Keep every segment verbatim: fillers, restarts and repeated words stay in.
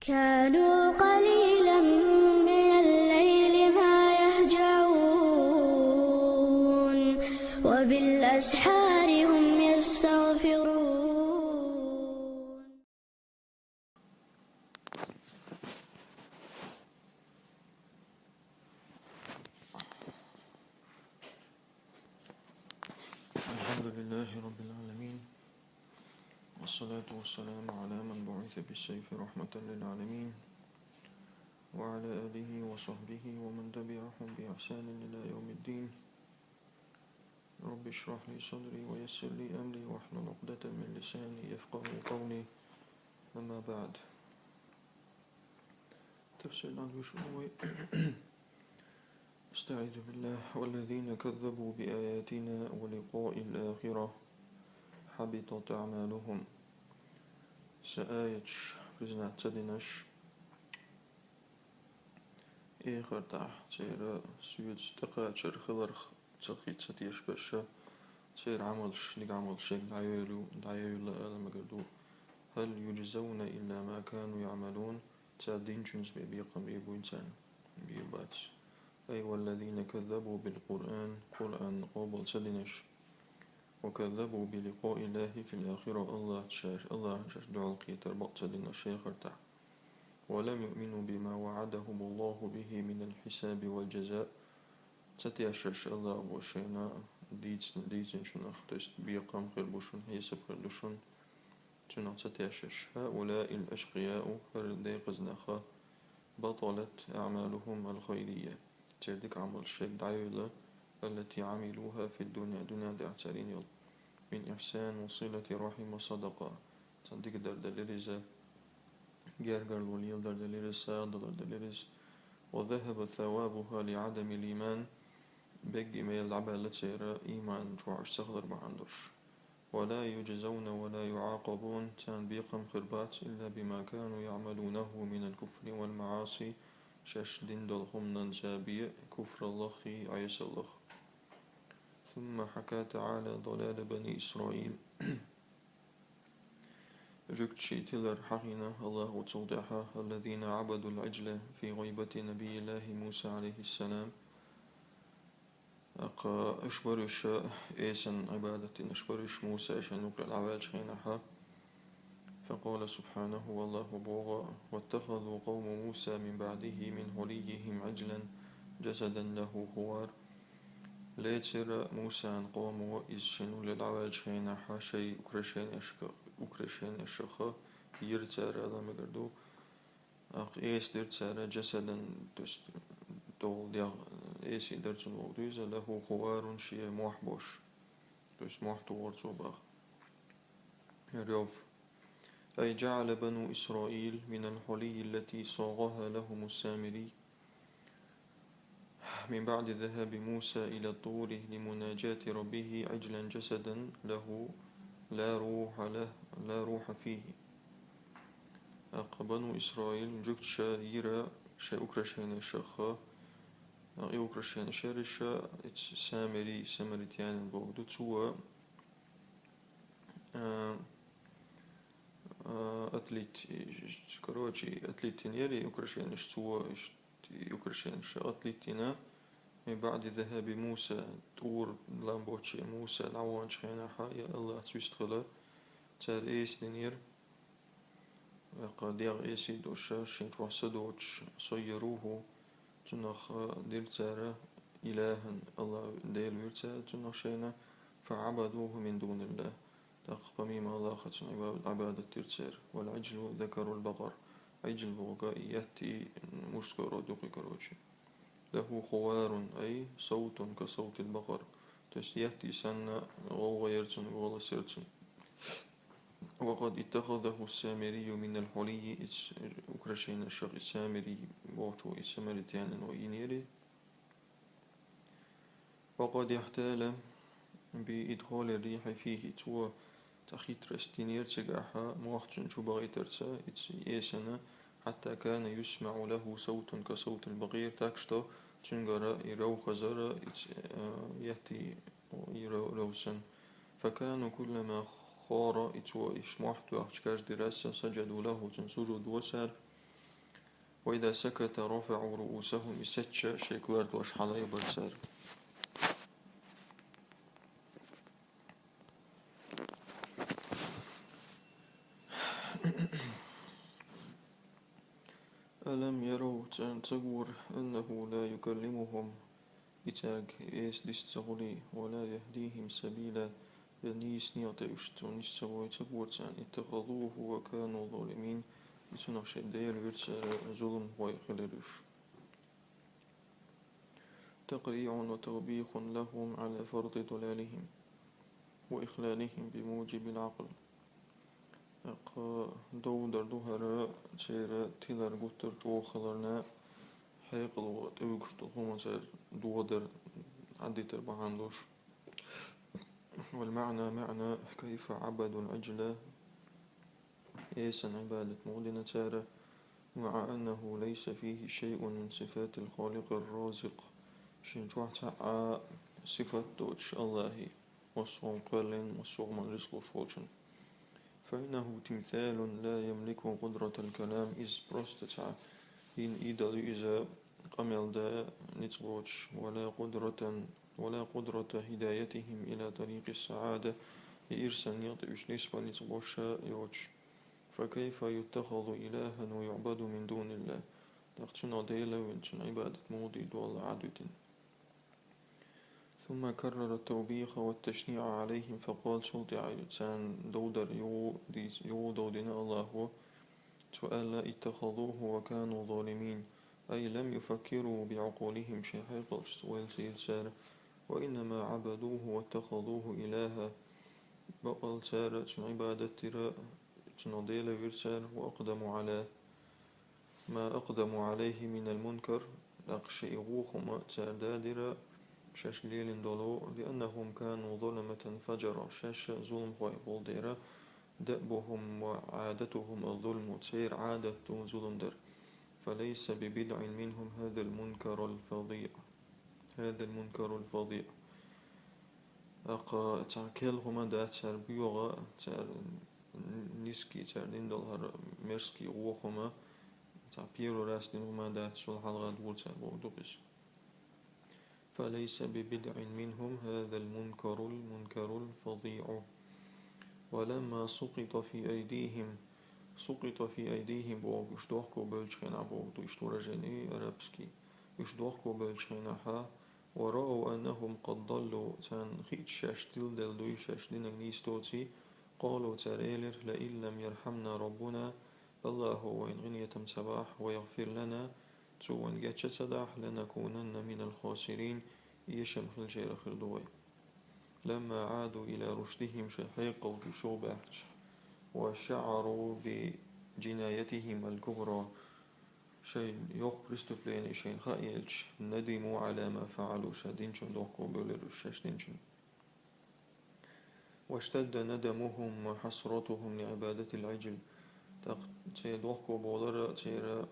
كانوا قليلا من الليل ما يهجعون، وبالأسحار هم يستغفرون. الحمد لله رب العالمين، والصلاة والسلام على من بعث بالسيف رحمة للعالمين، وعلى آله وصحبه ومن تبعهم بإحسان إلى يوم الدين. رب اشرح لي صدري ويسر لي أمري واحلل عقدة من لساني يفقهوا قولي. أما بعد. تفسير العلوي شنو هو؟ أستعيذ بالله. والذين كذبوا بآياتنا ولقاء الآخرة حبطت أعمالهم. Са аяташ признать ца динараш, эхартахь церан соьца тӀекхачар хиларх ца хи-, ца тешаш, церан Ӏамалш, дика Ӏамалш шайга дӀайолу, дӀайолла ала мегар ду. هل يجزون إلا ما كانوا يعملون. Цара динчуьнца бе бекхам бе буй царна? Бе бац. أي والذين كذبوا بالقرآن، Къуръан къобал ца динараш. وكذبوا بلقاء الله في الآخرة، АллахӀ шаьш, АллахӀ шаьш дуьхьал кхетар бакъ ца динараш эхартахь. ولم يؤمنوا بما وعدهم الله به من الحساب والجزاء. Ца тешаш АллахӀа шайна дийцин-, дийцинчунах, то есть бекхам хир бу шуна, хьесап хир ду шуна, цунах ца тешаш. هؤلاء الأشقياء، хӀара декъаза нах, بطلت أعمالهم الخيرية. Церан дика Ӏамалш шайга дӀайолла, التي عملوها في الدنيا، дуьнен тӀехь цара йина йолу. من إحسان وصلة رحم وصدقة. Царна дика дар делира иза, гергарло леладар делира иза, сагӀа далар делира иза. وذهب ثوابها لعدم الإيمان. Бегги мел дӀабаьлла церан ийман чохь уьш ца хилар бахьана долуш. ولا يجزون ولا يعاقبون، царна бекхам хир бац, إلا بما كانوا يعملونه من الكفر والمعاصي، шаьш дина долу хӀуманан цаьбе, куфраллах а, Ӏесаллах а. ثم حكى تعالى ضلال بني إسرائيل. Жуьгташийн тилар хьахийна АллахӀа цул тӀаьхьа, الذين عبدوا العجل في غيبة نبي الله موسى عليه السلام. ТӀаккха уьш бара уьш, эсан Ӏибадат дина уьш бара уьш Муса шайн юккъе дӀаваьллачу хенахь. فقال سبحانه، АллахӀа боху: واتخذوا قوم موسى من بعده من حليهم عجلا جسدا له خوار. Лецира Мусан къомо иза шайн юккъе дӀаваьллачу хенахь шайн украшенешка-, украшенешах йира цара, ала мегар ду. ТӀаккха эса дира цара, جسدا, то есть, тӀехула дегӀ, эса дира цунна вогӀу дуьйза, له خوار, шен мохь болуш, то есть мохь тухура цо боху. رعف. أي جعل بنو إسرائيل من الحلي التي صاغها لهم السامري من بعد ذهاب موسى إلى الطور لمناجاة ربه عجلا جسدا له لا روح له، لا روح فيه. ТӀаккха Бану Исраил жуьгташа йира шайн украшенешах, и украшенеш яра иша, и Самири, самаритянин боху ду, цо, а, а, атлит-, короче, атлитин яра и украшенеш цо, иш-, и украшенеш атлитина, من بعد ذهاب موسى, ТӀур лам боцчу Муса дӀаваханчу хенахь, я АллахӀ цуьста хила, цара эса динера, ТӀаккха дегӀ эсий долуш, шен чохь са доцуш, صيروه, цунах дира цара إلها, АллахӀ Дела вира цара цунах шайна, فعبدوه من دون الله, тӀаккха помимо АллахӀа цунна Ӏибадат дира цара. والعجل ذكر البقر, Ӏижл бохург и етти мужской род ю кхин, короче. له خوار, أي صوت كصوت البقر, то есть етти санна гӀовгӀа яра цуьнан, голос яра цуьнан. وقد اتخذه السامري من الحلي, и украшенешах и Самири бохучо, и самаритянин йинера. وقد احتال بإدخال الريح فيه, цо цхьа хитрость динера цигахь, мох цуьнан чу бахийтарца, и эсана, حتى كان يسمع له صوت كصوت البقر, так что цуьнгара и ров хезара, и, а, етти и ров, ров санна. فكانوا كلما خوار, и цо иштта мохь тоьхча каждый раз, سجدوا له, цунна сужуд дора цара. وإذا سكت رفعوا رؤوسهم, и сецча шоай коьртош хьалаайбар цар. ألم يروا, царна ца гора, أنه لا يكلمهم, и цаьрга эса дист ца хулий, ولا يهديهم سبيلا, я нийса некъа тӀа уьш ца нис ца вой, ца гора царна, اتخذوه وكانوا ظالمين, и цунах шоай Даьла вира цара зуламхой хилар уьш. تقريع وتوبيخ لهم على فرط ضلالهم وإخلالهم بموجب العقل. ТӀаккха довдар ду хӀара церан тилар гуттар чӀогӀа хиларна, хьекъало тӀевуьгуш долу хӀума цара дохадар Ӏадитар бахьана долуш. والمعنى, маьӀна, كيف عبدوا العجل, эсан Ӏибадат муха дина цара, مع أنه ليس فيه شيء من صفات الخالق الرازق, шен чохь цхьа а сифат доцуш АллахӀан, массо а хӀума кхоьллина, массо а хӀуманна рицкъ луш волчун. فإنه تمثال لا يملك قدرة الكلام, иза просто цхьа йина идол ю иза, къамел дан ницкъ боцуш, ولا قدرة, ولا قدرة هدايتهم إلى طريق السعادة, и ирсан некъа тӀе уьш нисбан ницкъ боцуш а йоцуш. فكيف يتخذ إلها ويعبد من دون الله? ТӀаккха цунах Даьла а вина, цунна Ӏибадат муха дийр ду АллахӀа Ӏадвитина? ثم كرر التوبيخ والتشنيع عليهم فقال, цул тӀаьхьа царна довдар юха дийц-, юха довдина АллахӀа, цо аьлла: اتخذوه وكانوا ظالمين, أي لم يفكروا بعقولهم, шайн хьекъалшца ойла ца йира цара, وإنما عبدوه واتخذوه إلها, баккъал цара цунна Ӏибадат дира, цунах Даьла вира цара, وأقدموا على ما أقدموا عليه من المنكر, тӀаккха шайн и вон хӀума цара дадира, шаьш лелийна долу, لأنهم كانوا ظلمة فجرة, шаьш зуламхой болу дера, دأبهم وعادتهم الظلم, церан Ӏадат ду зулам дар. فليس ببدع منهم هذا المنكر الفظيع, هذا المنكر الفظيع. ТӀаккха цхьа керла хӀума дац цара боьха, цара низкий, цара дина долу хӀара мерзкий вон хӀума, цхьа первый раз дина хӀума дац, цул хьалха дора цара бохург ду иза. فليس ببدع منهم هذا المنكر، المنكر الفظيع. ولما سقط في أيديهم, سقط في أيديهم бохург уьш дохко бевллачу хенахь бохург ду, иштта выражение арабский, уьш дохко бевллачу хенахь, ورأوا أنهم قد ضلوا, царна хиъча шаьш тиладелла дуй, шаьш динарг нийса доций, قالوا, цара элира: لئن لم يرحمنا ربنا, АллахӀа вайна къинхетам ца бахь, ويغفر لنا, Цо вайна геча ца дахь, لنكونن من الخاسرين, эшам хиллачарах хир ду вай. لما عادوا إلى رشدهم, шайн хьекъалга уьш юха баьхкича, وشعروا بجنايتهم الكبرى, шайн йоккха преступление шайна хаа елча, ندموا على ما فعلوا, ша динчун дохко бевлира уьш, шаьш динчун. واشتد ندمهم وحسرتهم لعبادة العجل. ТӀаккха церан дохко болар а, церан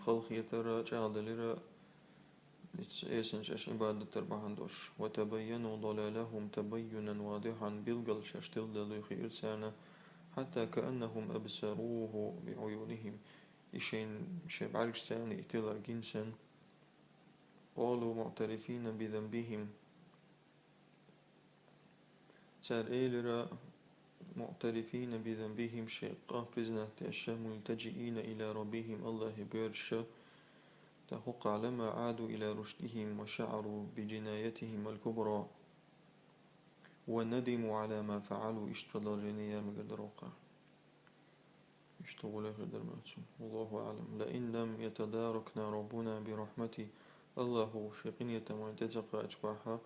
халахетар а чӀагӀделира, эсанчаш Ӏибадат дар бахьана долуш. وتبينوا ضلالهم تبينا واضحا, билггал шаьш тиладелла дуй хиира царна, حتى كأنهم أبصروه بعيونهم. И шайн, шайн бӀаьргашца царна и тилар гина санна. قالوا معترفين بذنبهم. Цара элира, معترفين بذنبهم, шайн къа признать деш, ملتجئين إلى ربهم, АллахӀе боьрзуш, тӀаккха хӀокхахь, لما عادوا إلى رشدهم وشعروا بجنايتهم الكبرى وندموا على ما فعلوا, иштта продолжение яр мегар дара хӀокхахь. Иштта гӀуле хир дара моьтту. والله أعلم. لئن لم يتداركنا ربنا برحمته, АллахӀа шен къинхетам вайна тӀе ца кхача бахь,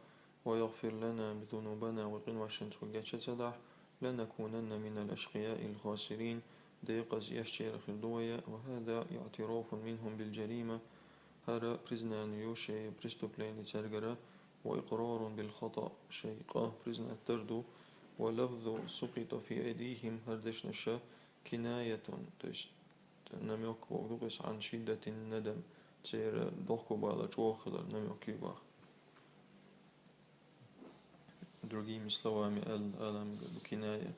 ويغفر لنا ذنوبنا, вай къиношна цо геча ца дахь, لنكونن من الأشقياء الخاسرين, декъаза эшначарах хир ду вай, وهذا اعتراف منهم بالجريمة, хӀара признание ю шайн преступление цаьргара, وإقرار بالخطأ, шайн къа признать дар ду, ولفظ سقط في أيديهم, хӀара дешнаш, كناية, то есть намёк бохург ду иза, عن شدة الندم, церан дохко балар чӀогӀа хилар намёк ю боху. Другими словами, ал-, алам, киная.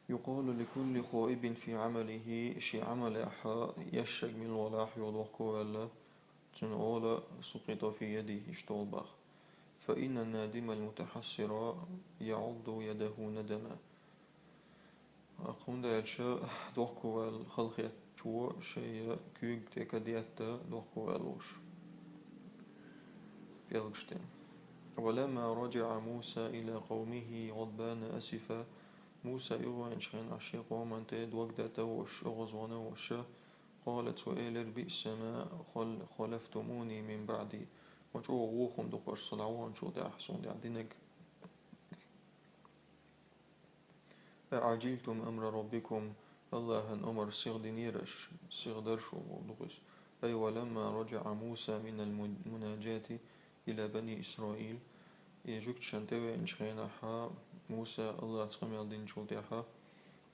يقال لكل خائب في عمله, шен Ӏамалехь ящаг мила валахь йо дохко ваьлла, цунна ола سقط في يده, иштта ола боху. فإن النادم المتحسر يعض يده ندما. ХӀунда аьлча дохко ваьлла халахетачо шайн куьйга тӀе кадетта дохко ваьлла волуш. ПӀелгаш тӀе. ولما رجع موسى إلى قومه غضبان أسفا, Муса юхавеанчу хенахь шен къоман тӀе дог дан тӀе а волуш, оьгӀазвахна а волуш, قال, цо элира: بئس ما خل-, خلفتموني من بعدي. Ма чӀогӀа вон хӀума ду-кх аша со дӀаваханчул тӀаьхьа суна тӀехь динарг. أعجلتم أمر ربكم, АллахӀан омра сихдинера аша, сихдара шу боху ду-кх иза. أي ولما رجع موسى من المناجاة إلى بني إسرائيل, и жуьгташна тӀевеанчу хенахь Муса АллахӀца къамел динчул тӀаьхьа,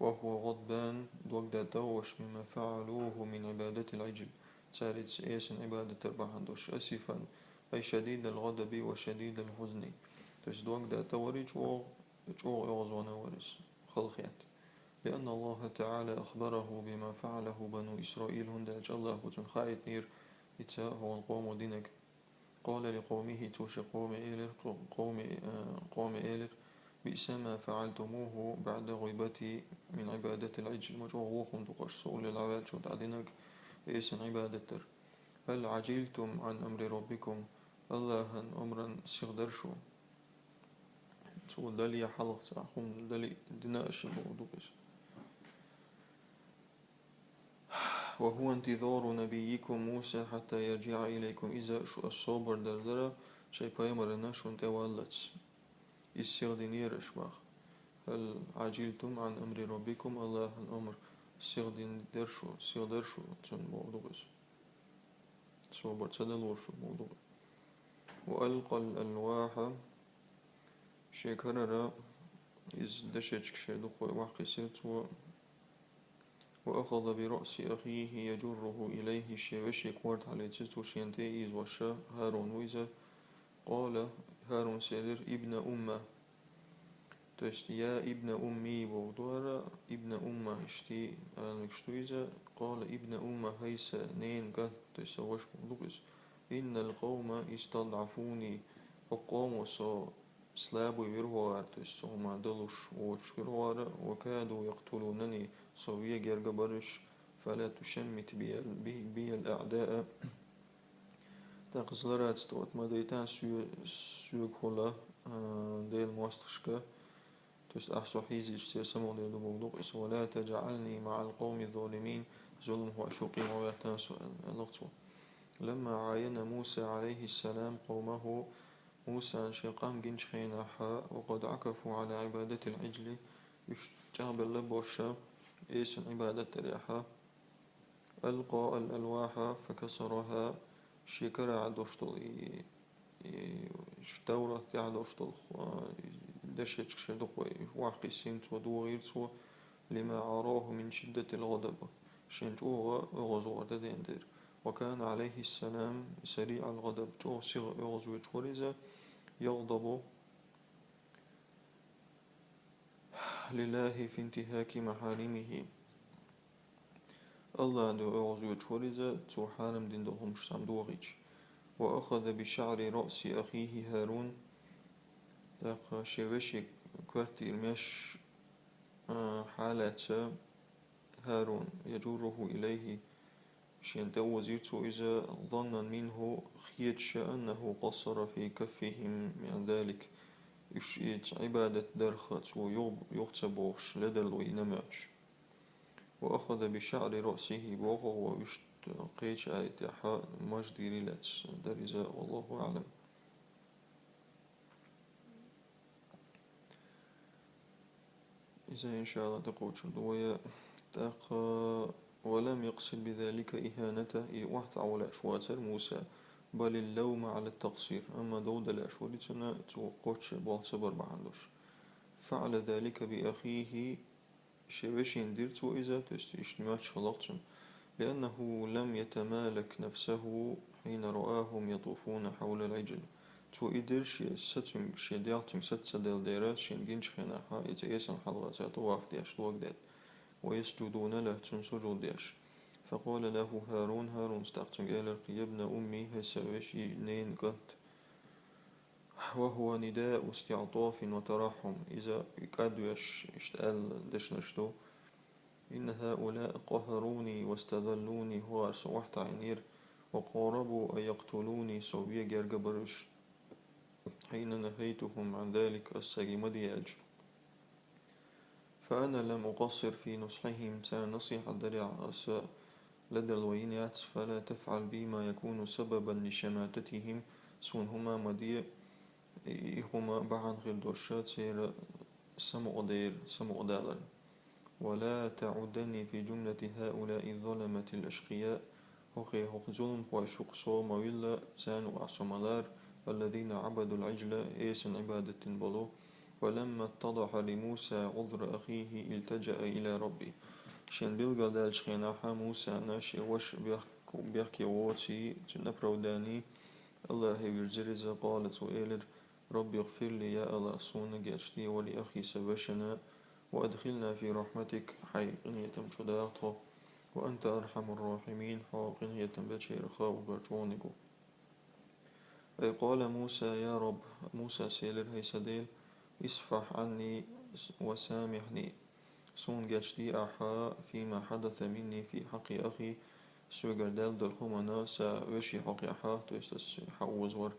وهو غضبان, дог дан тӀе а волуш, مما فعلوه من عبادة العجل, цара иза эсан Ӏибадат дар бахьана долуш, أسفا, أي شديد الغضب وشديد الحزن. То есть дог дан тӀе а вара и чӀогӀа, чӀогӀа оьгӀазвахна а вара иза, халахетта. لأن الله تعالى أخبره بما فعله بنو إسرائيل, хӀунда аьлча АллахӀа цунна хаийтинера иза хӀокху къомо динарг. قال لقومه, цо шен къоме элира, къо-, къоме, э, къоме элира: بئس ما فعلتموه بعد غيبتي من عبادة العجل. Ма чӀогӀа вон хӀума ду-кх аша со уллехь дӀаваьллачул тӀаьхьа динарг, эсан Ӏибадат дар. هل عجلتم عن أمر ربكم, АллахӀан омран сихдара шу? Цо дале хьалха цхьа хӀума дале дина аша боху ду-кх иза. وهو انتظار نبيكم موسى حتى يرجع إليكم. Иза шу аса собар дар дара шайн пайхамарна шуна тӀеваллалц. Иза сихдинера аша боху. هل عجلتم عن أمر ربكم, АллахӀан омра сихдина дара шу, сихдара шу цунна боху ду-кх иза. Собар ца далур шу боху ду-кх. وألقى الألواح, шен карара иза дешечка шен дукха вахкхиссира цо. وأخذ برأس أخيه يجره إليه, шен вешин корта хьалийцира цо шена тӀе а ийзош, ХӀарун ву иза. قال, ХӀарунс элира: ابن أمة. То есть, يا ابن أمي боху дара, ابن أمة, иштта а ала мегаш ду иза. قال: ابن أمة, хӀай сан ненан кӀант, то есть сан ваша боху ду-кх иза. إن القوم استضعفوني, хӀокху къомо со слабый вира хӀокхара, то есть со хӀума далуш воцуш вира хӀокхара, وكادوا يقتلونني, со вен герга бара уьш, فلا تشمت بي, بي, بي الأعداء. ТӀаккха злорадство ма дайтан соь-, соьгахула, а, Делан мостагӀашка, то есть ахь со хьийзийча церан самукъадер ду боху ду-кх иза. ولا تجعلني مع القوم الظالمين, зуламхоша юкъе ма гӀоьттан со, аьлла цо. لما عاين موسى عليه السلام قومه, Мусана шен къам гинчу хенахь, وقد عكفوا على عبادة العجل, уьш чӀагӀбелла а болуш, эсан Ӏибадат дарехь, ألقى الألواح فكسرها, шен карахь долуш долу и, и Таврат тӀехь долуш долу, а, дешечка шен дукха вахкхиссина цо, дохийра цо, لما أراه من شدة الغضب, шен чӀогӀа оьгӀазвахар дан дера. وكان عليه السلام سريع الغضب, чӀогӀа сиха оьгӀазвоьдуш вара иза, يغضب لله في انتهاك محارمه. АллахӀан дуьхьа оьгӀазвоьдуш вара иза, цо хьарам дина долу хӀумаш цхьамма дохийча. وأخذ بشعر رأس أخيه هارون. ТӀаккха шен вешин коьртера меш, а, хьалаьцна ХӀарун, يجره إليه, шена тӀе а озийра цо иза, ظنا منه, хеташ, أنه قصر في كفه من ذلك, уьш иза Ӏибадат дарх цо юха, юха ца бохуш, ледарло йина моьттуш. وأخذ بشعر رأسه, бохург ву, уьш кхечу аятехь маж дийрий лаьцна дара иза, والله أعلم. Иза, иншааллахӀ, тӀекхочур ду вай. ТӀаккха, ولم يقصد بذلك إهانته, и охьатаӀо лаьаш вацара Муса, بل اللوم على التقصير, амма дов дан лаьаш вара цунна, цо кхоччуш болх ца бар бахьана долуш. فعل ذلك بأخيه, шен вешина дира цо иза, то есть иштта моьттуш хилла-кх цунна. لأنه لم يتمالك نفسه حين رآهم يطوفون حول العجل. Цо и дира шен са цуьнга, шен дегӀ цуьнга саца ца делла дера, шена гинчу хенахь, иза эсала хьалха цара тӀаваф деш, лоьгу деш. ويسجدون له, цунна сужуд деш. فقال له هارون, ХӀарунас тӀаккха цуьнга элира: يا ابن أمي, хӀай сан вешин ненан кӀант. وهو نداء استعطاف وترحم. Иза кӀадвеш, иштта аьлла дешнаш ду. إن هؤلاء قهروني واستذلوني, хӀара со охьатаӀийнера, وقاربوا أن يقتلوني, со вен герга бара уьш. حين نهيتهم عن ذلك, ас цаьрга ма де аьлча. فأنا لم أقصر في نصحهم, царна насихьат дарехь аса ладелла вайн яц, فلا تفعل بي ما يكون سببا لشماتتهم, суна хӀума ма де, и хӀума бахьана хир долуш церан самукъадер-, самукъадаларна. ولا تعدني في جملة هؤلاء الظلمة الأشقياء, хӀокху, хӀокху зуламхойн юкъахь со ма вилла, царна юкъахь со ма лара, الذين عبدوا العجل, эсана Ӏибадат дина болу. ولما اتضح لموسى عذر أخيه التجأ إلى ربه. Шена билгалдаьллачу хенахь Мусана шен ваша бехк-, бехке воций, цуьнан оправдание АллахӀе вирзира иза, قال, цо элира: رب اغفر لي, я АллахӀ, суна гечде, ولأخي, сан вешина, وأدخلنا في رحمتك, хьайн къинхетам чу даха тхо, وأنت أرحم الراحمين, хьо къинхетам бечарах уггар чӀогӀаниг ву. أي قال موسى: يا رب, Мусас элира: хӀай сан Дела, اصفح عني وسامحني, суна гечде ахьа, فيما حدث مني في حق أخي, соьгара даьлла долу хӀуманна сан вешин хьокъехь, то есть ас хьан оза вара,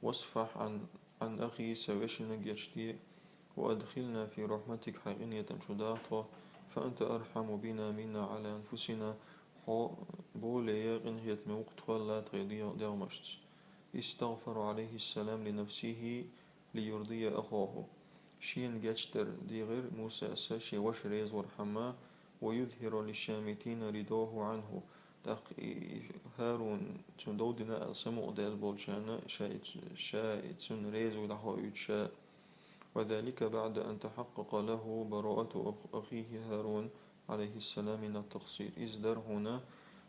واصفح عن, عن أخي, сан вешина гечде, وأدخلنا في رحمتك, хьайн къинхетам чу даха тхо, فأنت أرحم بنا منا على أنفسنا, хьо более къинхетаме ву-кх тхол тхайн дегӀ-, дегӀмашца. استغفر عليه السلام لنفسه ليرضي أخاه. Шена гечдар дийхира Мусас шен ваша реза вархьама, ويظهر للشامتين رضاه عنه. ТӀаккха и ХӀарун цунна дов дина аьлла самукъадаьлла болчарна ша и ц-, ша и цунна реза вуй дӀахоуьйтуш. وذلك بعد أن تحقق له براءة أخ-، أخيه هارون عليه السلام من التقصير. Иза дара хьуна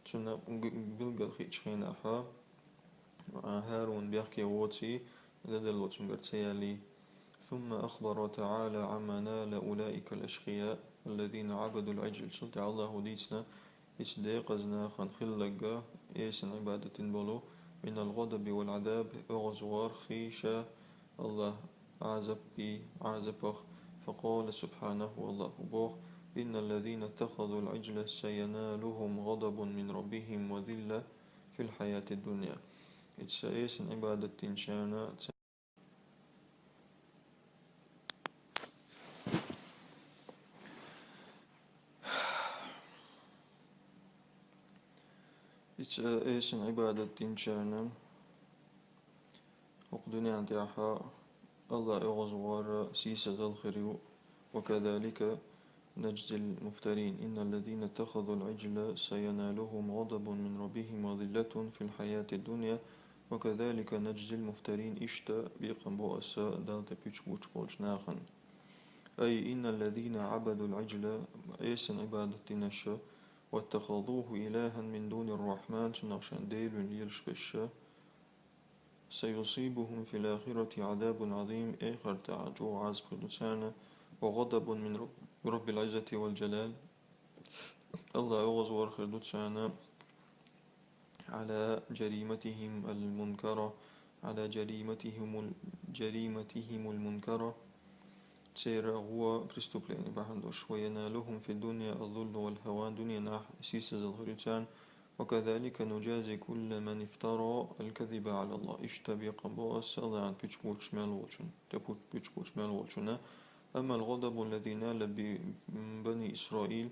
цунна г-, билггал хиъчу хенахь, а, ХӀарун бехке воций, ладелло цуьнгара ца яьллий. ثم أخبر تعالى عما نال أولئك الأشقياء الذين عبدوا العجل. Цул тӀаьхьа АллахӀа дийцина, иза декъаза нахана хилларг, эсана Ӏибадат дина болу, من الغضب والعذاب, оьгӀазвахарх, ша АллахӀ Ӏазап бий, Ӏазапах. فقال سبحانه, АллахӀа боху: إن الذين اتخذوا العجل سينالهم غضب من ربهم وذلة في الحياة الدنيا. Иза эсана Ӏибадат динчарна ца-, Иза эсана Ӏибадат динчарна хӀокху дуьнен тӀехь АллахӀ оьгӀазвахар сийсазалла хир ю. وكذلك نجزي المفترين. إن الذين اتخذوا العجل سينالهم غضب من ربهم وذلة في الحياة الدنيا وكذلك نجزي المفترين. Иштта бекхам бо аса Далла тӀе пуьчг буьтуш болчу нахана. أي إن الذين عبدوا العجل, эсана Ӏибадат динарш, واتخذوه إلها من دون الرحمن, цунах шайн Дела вина лелаш берш, سيصيبهم في الآخرة عذاب عظيم, эхартахь чӀогӀа Ӏазап хир ду царна, وغضب من رب، رب العزة والجلال, АллахӀ оьгӀазвахар хир ду царна, على جريمتهم المنكرة، على جريمتهم ال-، جريمتهم المنكرة, церан гӀо, преступление бахьана долуш, وينالهم في الدنيا الذل والهوان, дуьненахь сийсазалла хир ю царна, وكذلك نجازي كل من افترى الكذب على الله. Иштта бекхам бо аса АллахӀан пуьчг буьтуш мел волчунна, тӀе пуьч-, пуьчг буьтуш мел волчунна. أما الغضب الذي نال ب-، بني إسرائيل,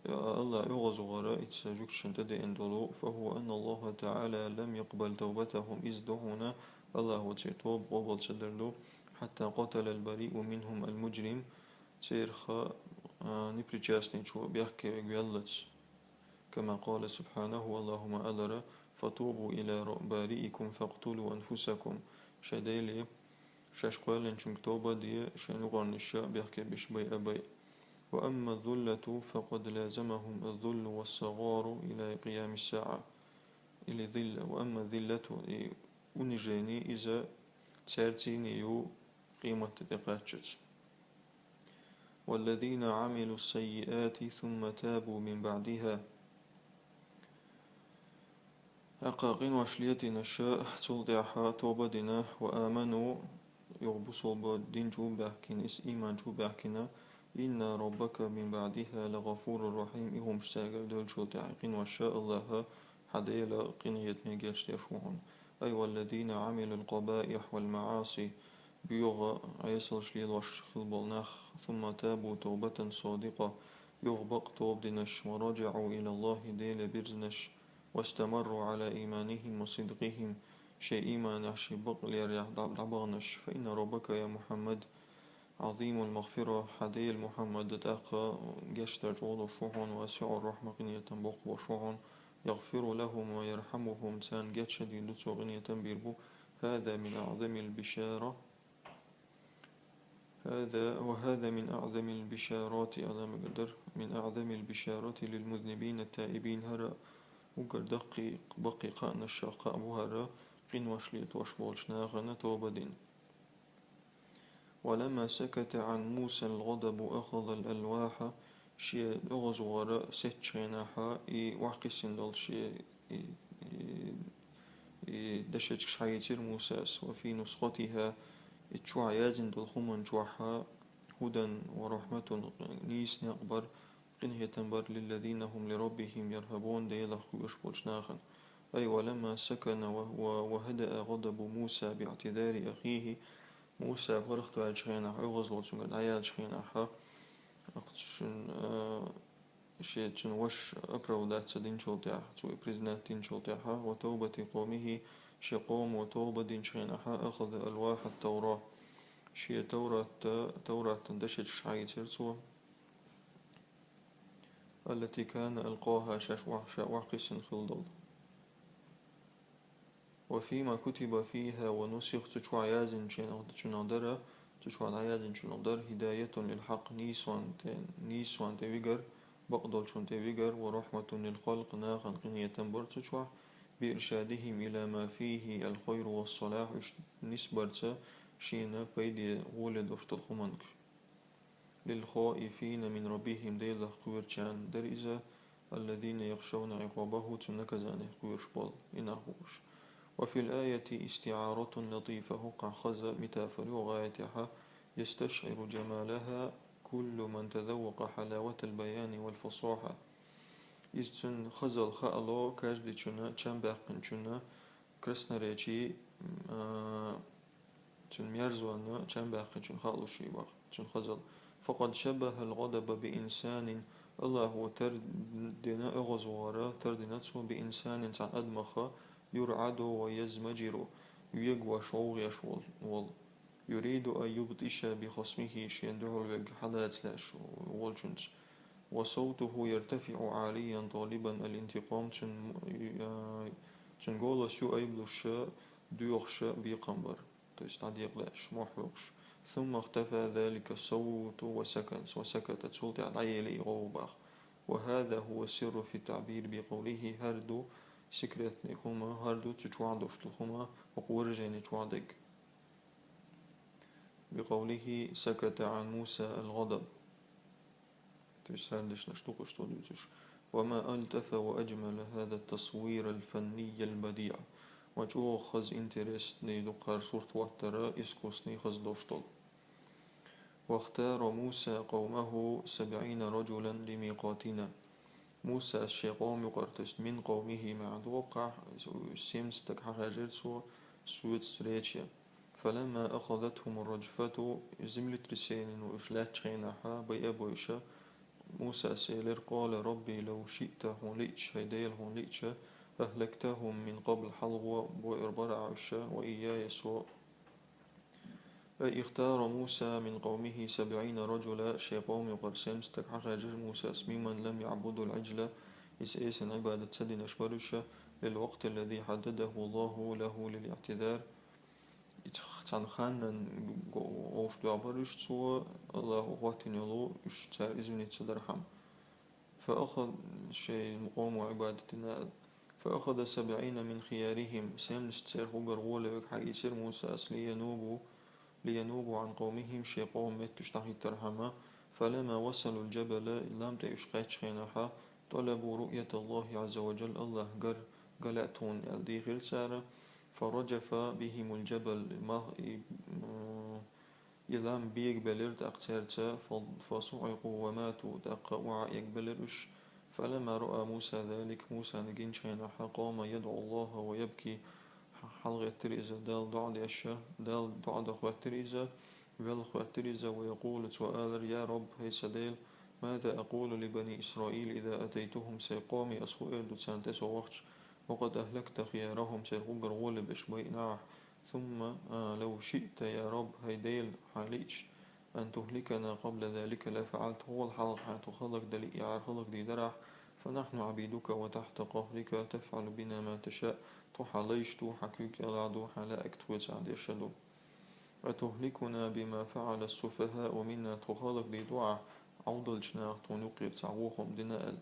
АллахӀ оьгӀазвахар, иза жуьгташна тӀедеана долу, فهو أن الله تعالى لم يقبل توبتهم, иза ду хьуна, АллахӀа церан тоба къобал ца дар ду, حتى قتل البريء منهم المجرم, церах, а, непричастный чо бехке ваьллалц. كما قال سبحانه, АллахӀа ма аллара: فتوبوا إلى ر-، بارئكم فاقتلوا أنفسكم. Шайн Деле, шаьш кхоьллинчуьнга тоба а де, шайн юкъарнаш бехке беш байа а байа. وأما الذلة فقد لازمهم الذل والصغار إلى قيام الساعة. Или зилла. وأما الذلة, и унижение, иза Цаьрца ю къематди тӀекхаччалца. والذين عملوا السيئات ثم تابوا من بعدها. ХӀаьта къинош летийнараш, цул тӀехьагӀа тоба дина, وآمنوا, юха бусалба дин чу баьхкина, из иман чу баьхкина, إن ربك من بعدها لغفور رحيم, и хӀумаш цаьргара девллачул тӀехьагӀа къинош, АллахӀ, хьа Дела къинхетаме гечдеш ва хьона. أي والذين عملوا القبائح والمعاصي, боьха Ӏесалш лелош хилла бола нах, ثم تابوا توبة صادقة, юха бакъ тоба динараш, ورجعوا إلى الله, Деле бирзинараш, واستمروا على إيمانهم وصدقهم, шоай иманехь, шоай бакълерехь дӀа-, дӀабаханараш, فإن ربك يا محمد عظيم المغفرة, хьа Дела, Мухьаммад, тӀаккха гечдар чӀоагӀа долуш ва хьона, واسع الرحمة, къинхетам боккха болуш ва хьона, يغفر لهم ويرحمهم, царна гечдийр ду Цо, къинхетам бийр бу, هذا من أعظم البشارة هذا، وهذا من أعظم البشارات, Ӏазам мегар дара, من أعظم البشارات للمذنبين التائبين, хӀара уггар даккхий, баккхий кхаъанашех кхаъ бу хӀара, къинош летош болчу нахана тоба дина. ولما سكت عن موسى الغضب أخذ الألواح, шен оьгӀазвахар сецначу хенахь, и охьакхиссина долчу шен, и, и, и дешичкаш схьаийцира Мусас, وفي نسختها, и чохь яздина долу хӀуманна чохь, هدى ورحمة, нийса некъ бара, къинхетам бара, للذين هم لربهم يرهبون, Делах кхоьруш болчу нахана. أي ولما سكن و-، و-، وهدأ غضب موسى باعتذار أخيه, Муса паргӀатваьллачу хенахь, оьгӀазло цуьнгара дӀаяьллачу хенахь, аккха цуьнан, а, шен цуьнан ваша оправдаться динчул тӀаьхьа, цо и признать динчул тӀаьхьа, وتوبة قومه, шен къомо тоба динчу хенахь, أخذ ألواح التوراة, шен Таврат, Тавратан дешичкаш схьаийцира цо, التي كان ألقاها, шаьш охь-, ша охьакхиссина хилла долу. وفيما كتب فيها ونسخ, цу чохь яздинчух дара, цу чохь дӀаяздинчух дара, هداية للحق, нийсонна тӀе, нийсонна тӀе вигар, бакъдолчунна тӀе вигар, ورحمة للخلق, нахана къинхетам бара цу чохь, بإرشادهم إلى ما فيه الخير والصلاح, уьш нисбарца шена пайде, гӀоле долуш долу хӀуманга. للخائفين من ربهم, Делах кхоьручарна дара иза, الذين يخشون عقابه, Цуьнан наказанех кхоьруш болу, и нах бу уьш. وفي الآية استعارة لطيفة, хӀокхахь хаза метафора ю, гӀаятехь, يستشعر جمالها كل من تذوق حلاوة البيان والفصاحة. Иза цуьнан хазалла хаало каждыйчунна, чам баьккхинчунна, красноречие, а, цуьнан мерзонна чам баьккхинчунна хаалуш ю боху, цуьнан хазалла. فقد شبه الغضب بإنسان, АллахӀа тардина оьгӀазвахар, тардина Цо بإنسان, цхьана адамах, يرعد ويزمجر, вегош, гӀовгӀеш волу, волу. يريد أن يبطش بخصمه, шена дуьхьал верг хьалаца лаьаш волчуьнца. وصوته يرتفع عاليا طالبا الانتقام, цуьнан, а, цуьнан голос ю айбалуш, доьхуш бекхам бар, то есть дӀадекъа лаьаш, мохь хьоькхуш. ثم اختفى ذلك الصوت وسكت, وسكت, цул тӀаьхьа дӀаели и гӀовгӀа боху. وهذا هو السر في التعبير بقوله, хӀара ду секретный хӀума, хӀара ду цу чохь долуш долу хӀума, хӀокху выражени чохь дерг. بقوله سكت عن موسى الغضب. То есть хӀара дешнаш ду-кх уьш цо дуьйцуш. وما ألطف وأجمل هذا التصوير الفني البديع. Ма чӀогӀа хаза, интересный ду-кх хӀара сурт хӀоттар, искусный, хаза долуш долу. واختار موسى قومه سبعين رجلا لميقاتنا. Мусас шен къоман юкъара, то есть من قومه маьӀна ду-кх, семьдесят стаг хьахаьжира цо соьца встрече. فلما أخذتهم الرجفة, землетрясенино уьш лаьттачу хенахь, байа а бойуш, Мусас элира: قال رب لو شئت, хьуна лиъча, хӀай Дела, хьуна лиъча, أهلكتهم من قبل, хьалхо бойур бара Ахь уьш, وإياي, со. أي اختار موسى من قومه سبعين رجلا, шен къоман юкъара семьдесят стаг хьахаьжира Мусас, ممن لم يعبدوا العجل, иза эсана Ӏибадат ца динарш бара уьш, للوقت الذي حدده الله له للاعتذار. Иза цхьана ханна го-, вовшах доьгӀна бара уьш цо, АллахӀа хӀоттийна йолу уьш цара извиниться дархьама. فأخذ, шайн къомо Ӏибадат дина, ف-, فأخذ سبعين من خيارهم, семьдесят церан уггар гӀоле верг хьаийцира Мусас, لينوبوا, لينوبوا عن قومهم, шоай къоман метташ дӀахӀиттархьама. فلما وصلوا الجبل, лам тӀе уж кхаьчча хенахьа, طلبوا رؤية الله عز وجل, АллахӀ гар га лаьа тхона аьнна дийхира цара. فرجف بهم الجبل, мах и, м, и лам бегабелира тӀаккха цаьрца, فصعقوا وماتوا, тӀаккха охьаэгабелира уж. فلما رأى موسى ذلك, Мусас гинчу хенахьа, قام يدعو الله ويبكي, хьалхӀоьттира иза, Далла доӀа деш, Далла доӀа дан хоьттира иза, велла хоьттира иза, ويقول, цо алара: يا رب, хӀай сан Дела, ماذا أقول لبني إسرائيل إذا أتيتهم, сай къоме ас хӀун эр ду царна тӀе со вахча, وقد أهلكت خيارهم, церан уггар гӀоле берш байинехь, ثم, а, لو شئت يا رب, хӀай Дела, хьайна лиъча, أن تهلكنا قبل ذلك لفعلت, хӀокхул хьалха хьайна тхо хӀаллакдале а, хӀара хӀаллакдийр дарахь, فنحن عبيدك وتحت قهرك تفعل بنا ما تشاء, тхо хьан лайш ду, хьан куьйга кӀелахь ду, хьан лаьарг тхоьца деш ду. أتهلكنا بما فعل السفهاء منا, тхо хӀаллакдийр ду ахь, Ӏовдалчу наха тхуна юккъера цхьа вон хӀума дина аьлла.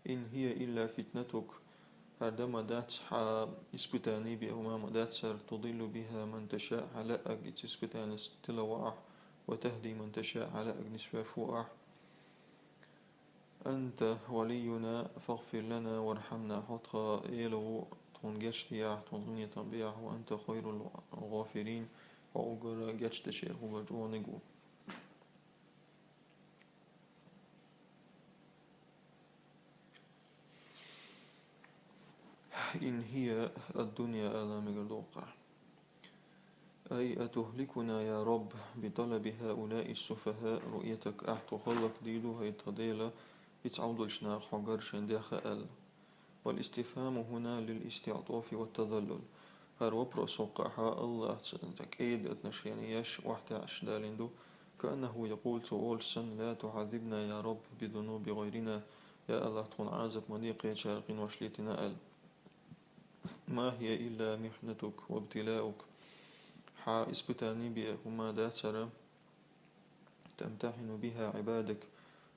إن هي إلا فتنتك, хӀара дан ма дац хьан испытани бен хӀума ма дац хӀара, تضل بها من تشاء, хьан лаьарг оцу испытанис тила во ахь, وتهدي من تشاء, хьан лаьарг нисвеш во ахь. أنت ولينا فاغفر لنا وارحمنا, хьо тхан Эла ву, тхуна гечдехьа, тхуна къинхетам бехьа, وأنت خير الغافرين, хьо уггар гечдечарах уггар чӀогӀаниг ву. إن هي الدنيا, ала мегар доккха. أي أتهلكنا يا رب بطلب هؤلاء السفهاء رؤيتك, ахь тхо хӀаллакдийр ду, хӀай тхан Дела, оцу Ӏовдалчу наха хьо гар шайна деха аьлла. والاستفهام هنا للاستعطاف والتذلل. ХӀара вопрос хӀокхахь АллахӀца кӀеда отношени еш, охьатаьӀаш далийна ду. كأنه يقول, цо олуш санна: لا تعذبنا يا رب بذنوب غيرنا, я АллахӀ, тхуна Ӏазап ма де кхечара къинош летина аьлла. ما هي إلا محنتك وابتلاؤك, хьан испытани бен хӀума дац хӀара, تمتحن بها عبادك,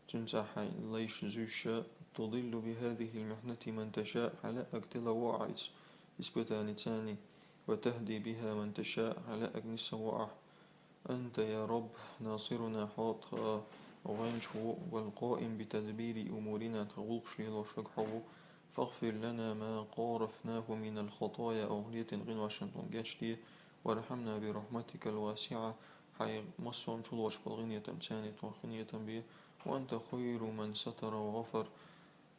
цуьнца хьайн лайш зуьйш, تضل بهذه المحنة من تشاء, хьан лаьарг тила во ахь оцу испытаница, وتهدي بها من تشاء, хьан лаьарг нисса во ахь. أنت يا رب ناصرنا, хьо тхан гӀоьнча ву, والقائم بتدبير أمورنا, тхан гӀуллакхаш лелош верг хьо ву. فاغفر لنا ما قارفناه من الخطايا, оха летийна къиношна тхуна гечде, وارحمنا برحمتك الواسعة, хьайн массо а чулоцуш болу къинхетамца тхуна къинхетам бе, وأنت خير من ستر وغفر,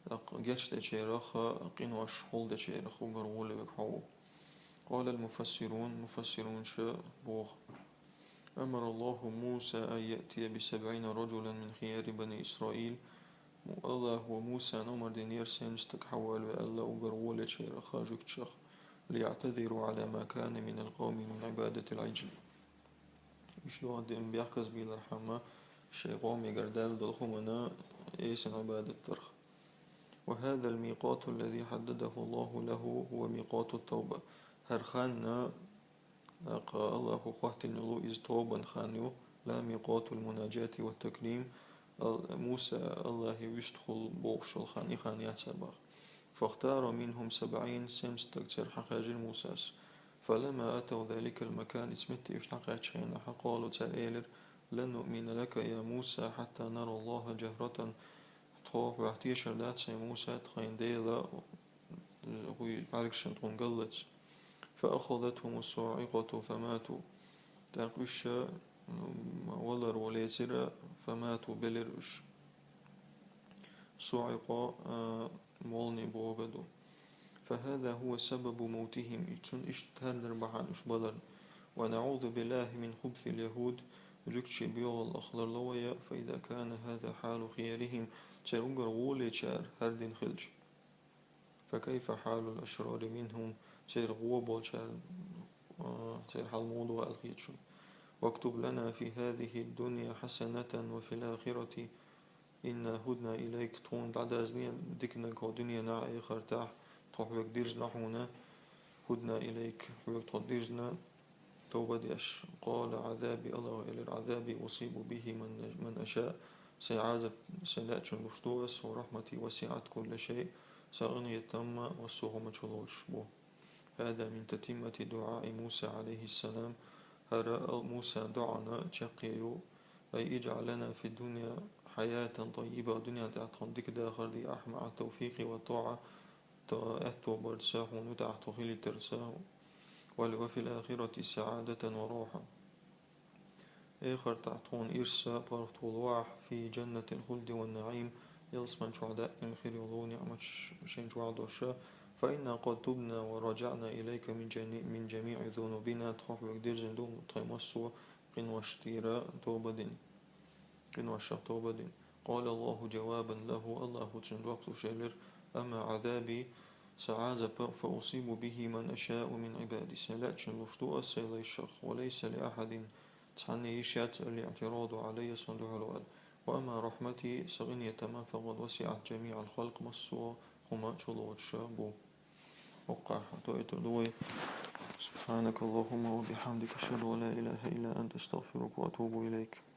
тӀаккха гечдечарах, къинош хьулдечарах уггар гӀоле верг хьо ву. قال المفسرون, муфассирунаша боху: أمر الله موسى أن يأتي بسبعين رجلا من خيار بني إسرائيل, АллахӀа Мусана омра динера семьдесят стаг хьавоьлла аьлла уггар гӀолечарах жуьгташах, ليعتذروا على ما كان من القوم من عبادة العجل. Уьш догӀа дина бехказбийлархьама, шайн къомегара даьлла долу хӀумана эсана Ӏибадат дарх. وهذا الميقات الذي حدده الله له هو ميقات التوبة. ХӀара хан, тӀаккха АллахӀа хӀоттийна йолу иза тобан хан ю, لا ميقات المناجاة والتكليم, Ал-, Муса АллахӀе вистхула бохуш йолу хан, и хан яц боху. فاختار منهم سبعين, семьдесят стаг церан хьахаьжира Мусас. فلما أتوا ذلك المكان, оцу метте уьш дӀакхаьчча хенахь, قالوا, цара элира: لن نؤمن لك يا موسى حتى نرى الله جهرة. Тхо хьох тешар дац, хӀай Муса, тхайна Дела хӀуй бӀаьргашна тхуна галлалц. فأخذتهم الصاعقة فماتوا. ТӀаккха уьш, м, валар валецира, فماتوا, белира уьш. Соаикъо, а, молни бохург ду. فهذا هو سبب موتهم, и цунна иштта хӀара дар бахьана уьш баларна. ونعوذ بالله من خبث اليهود, жуьгтийн боьхаллах ларло вай, فإذا كان هذا حال خيارهم, церан уггар гӀолечара хӀара дина хилча. فكيف حال الأشرار منهم, церан гӀо болчара, а, церан хьал муха ду аьлла хета шуна. واكتب لنا في هذه الدنيا حسنة وفي الآخرة إنا هدنا إليك, тхуна дӀадазде диканиг хӀокху дуьненахь а, эхартахь а, тхо хьоьга дирзина хьуна, هدنا إليك, хьоьга тхо дирзина, тоба деш. قال عذابي, АллахӀа элира: عذابي أصيب به من, من أشاء, сайн Ӏазап сайн лаьачунна гуш ду ас, ورحمتي وسعت كل شيء, Са къинхетам массо а хӀума чулоацаш бу. هذا من تتمة دعاء موسى عليه السلام. ХӀара ал Мусан дуӀан чаккхе ю. أي اجعل لنا في الدنيا حياة طيبة, дунен тӀа тхона дика дахар де Ахь, مع التوفيق والطاعة, тха аьтто барца, хьона тӀа тхо хилийтарца, وال-, وفي الآخرة سعادة وراحة. Эхартахь тхона ирс, паргӀато лолахь, في جنة الخلد والنعيم, ялсмани чохь даим хир йолу ниӀматаш шайна чохь долуш, فإنا قد تبنا ورجعنا إليك من جني-, من جميع ذنوبنا, тхо хьоьга дирзина ду тхайн массо а къиношна тӀера тоба дина, къиношах тоба дина. قال الله جوابا له, Аллахо цунна жоп луш элира: أما عذابي, Сан Ӏазап, فأصيب به من أشاء من عبادي, Сан лаьцначунна луш ду Ас Сайн лайшах, وليس لأحد, цхьанне йиш яц, الاعتراض علي, Суна дуьхьал вала. وأما رحمتي, Сан къинхетам, فقد وسعت جميع الخلق, массо а хӀума чулоцуш бу. ХӀокхахь тоуьйтур ду вай. سبحانك اللهم وبحمدك، أشهد أن لا إله إلا أنت، أستغفرك وأتوب إليك.